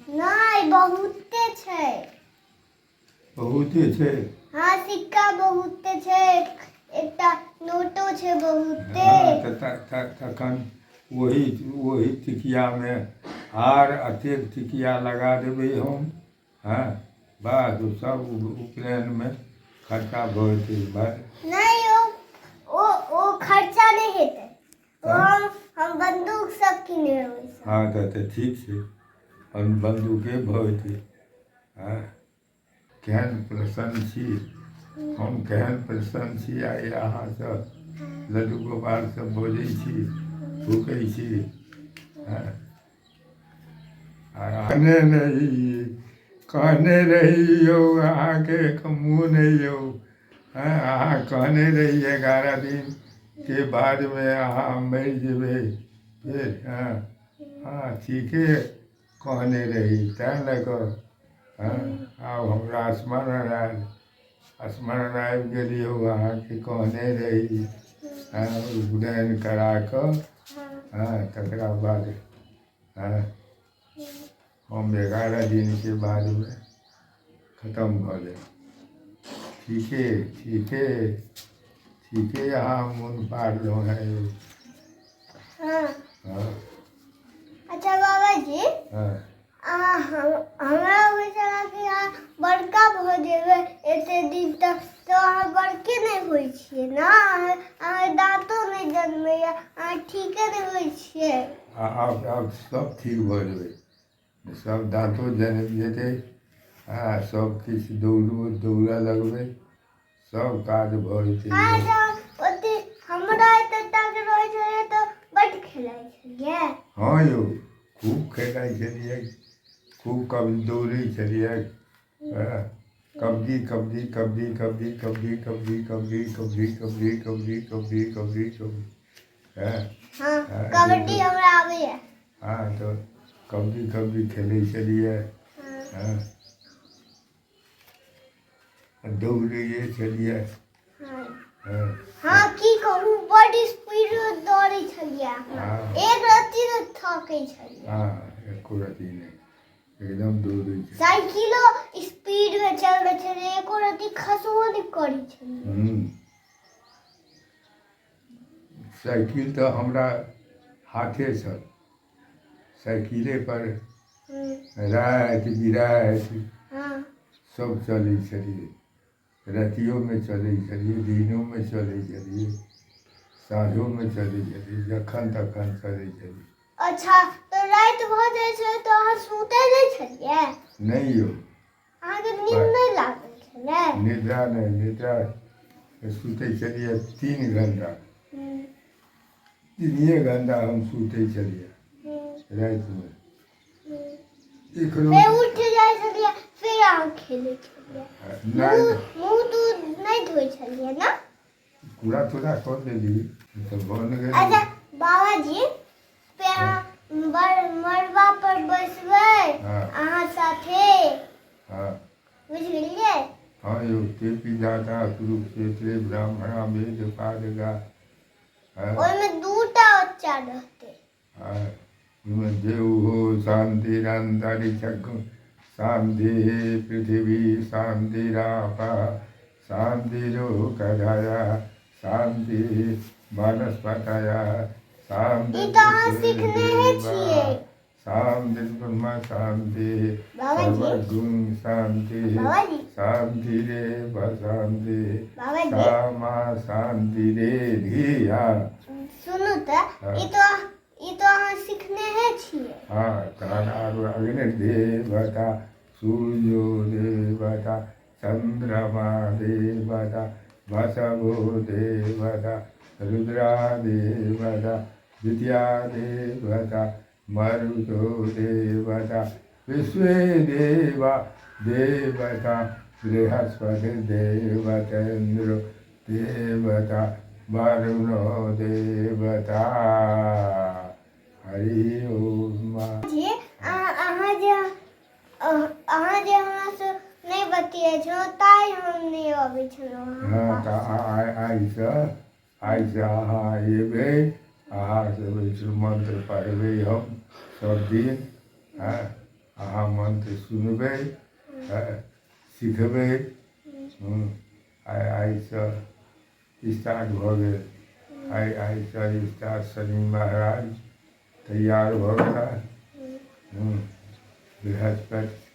नहि, बहुते छै। बहुते छै? हँ, सिक्का बहुते छै, एकटा नोटो छै बहुते। हँ, तऽ तखन ओही ओही टिकियामे आर अतेक टिकिया लगा देबै हम। हँ, बस ओ सब उपनयनमे खर्चा भऽ जेतै बस। नहि, ओ ओ ओ खर्चा नहि हेतै ओ। हम बंदूक सब किनबै ओहिसँ। हँ, तऽ ठीक छै, हम बन्दूके भऽ जेतै। हँ, केहन प्रसन्न छी हम, केहन प्रसन्न छी आइ अहाँसँ। लड्डू गोपाल सब बजै छी, भूकै छी। हँ, कहने रही, कहने रही यौ अहाँके मोन अइ यौ। हँ, अहाँ कहने रही 11 दिनके बादमे अहाँ मरि जेबै फेर। हँ हँ, ठीके कहने रही, तैँ लऽ कऽ। हँ, आब हमरा स्मरण आयल, स्मरण आबि गेल यौ, अहाँके कहने रही। हँ, उपनयन करा कऽ, हँ, तकरा बाद, हँ, हम 11 दिनके बादमे खतम भऽ जायब। ठीके ठीके ठीके, अहाँ मोन पारलहुँ हेँ यौ। हँ। अच्छा बाबाजी। हँ। हमरा होइ छलै कि अहाँ बड़का भऽ जेबै एते दिन तक, तऽ अहाँ बड़के नहि होइ छियै ने। अहाँ दाँतो नहि जनमैए, अहाँ ठीके नहि होइ छियै। आब आब सब ठीक भऽ जेबै, सब दाँतो जनमि जेतै। हँ, सब किछु, दौड़बो, दौड़ऽ लगबै, सब काज भऽ जेतै। अहाँ जब ओते हमरा एते तक रहै छलियै तऽ बड्ड खेलाइ छलियै। हँ यौ, खूब खेलाइ छलियै, खूब कब दौड़ै छलियै। हँ, कबड्डी कबड्डी कबड्डी कबड्डी कबड्डी कबड्डी कबड्डी कबड्डी कबड्डी कबड्डी कबड्डी कबड्डी कबड्डी। हँ। हँ। कबड्डी हमरा आबैए। हँ, तऽ कबड्डी कबड्डी खेलै छलियै। हँ, दौड़ैए छलियै। हँ। हँ, की कहू, बड स्पीड दौड़ै छलियै अहाँ। एक रत्ती नहि थकै छलियै। हँ, एको रत्ती नहि, एकदम दौड़ै छलियै। साइकिलो स्पीड मे चलबै छलियै, एको रत्ती खसबो नहि करै छलियै। साइकिल तऽ हमरा हाथे छल, साइकिले पर राति बिराति सब चलै छलियै। रातियोमे चलै छलियै, दिनोमे चलै छलियै, साँझोमे चलै छलियै, जखन तखन चलै छलियै। अच्छा, तऽ राति भऽ जाइ छै तऽ अहाँ सुतै नहि छलियै? नहि यौ। अहाँके नींद नहि लागल छलै? निद्रा नहि, निद्रा सुतै छलियै 3 घंटा। 3 घंटा हम सुतै छलियै रातिमे। एखनो। फेर उठि जाइ छलियै, फेर अहाँ खेलै छलियै? नहि। मुँह तूह नहि धोइ छलियै ने? कूड़ा तूड़ा कऽ लेली तऽ भऽ ने गेलै। अच्छा बाबाजी, फेर अहाँ मड़बा पर बैसबै? अहाँ साथे। बुझि गेलियै? हँ यौ, ते विधाता कुरुक्षेत्रे ब्राह्मणा वेद पारगा। हँ। ओहिमे दूटा बच्चा रहतै। हँ, ओहिमे देव हो, शान्तिरन्तरिक्ष शान्ति, पृथिवी शान्तिरापः शान्तिरोषधयः शान्ति वनस्पतयः शान्ति ई तऽ अहाँ सिखनेहे छियै। शान्ति ब्रह्म शान्ति बाबाजी। सर्वगुण शान्ति बाबाजी। शान्तिरेव शान्ति बाबाजी। सामा शान्तिरेधि। हँ। सुनू तऽ। ई तऽ अहाँ सिखनेहे छियै। हँ, तहन आरो अग्निर्देवता, सूर्यो देवता, चन्द्रमा देवता, वसवो देवता, रुद्रा देवता, द्वितीया देवता, मरुतो देवता, विश्वे देवा देवता, बृहस्पति देवतेन्द्र देवता, वरुणो देवता। हरि ओम। जी, अहाँ जे हमरा से नहि बतियाइ छलहुँ, ताहि हम नहि अबै छलहुँ अहाँ तऽ पास। आइसँ अहाँ अयबै, अहाँसँ बैठ मंत्र पढ़बै हम सब दिन। हँ, अहाँ मन्त्र सुनबै, सिखबै। आइ आइसँ स्टार्ट भऽ गेल। आइ आइसँ स्टार्ट। शनि महाराज तैयार भऽ गेला। बृहस्पति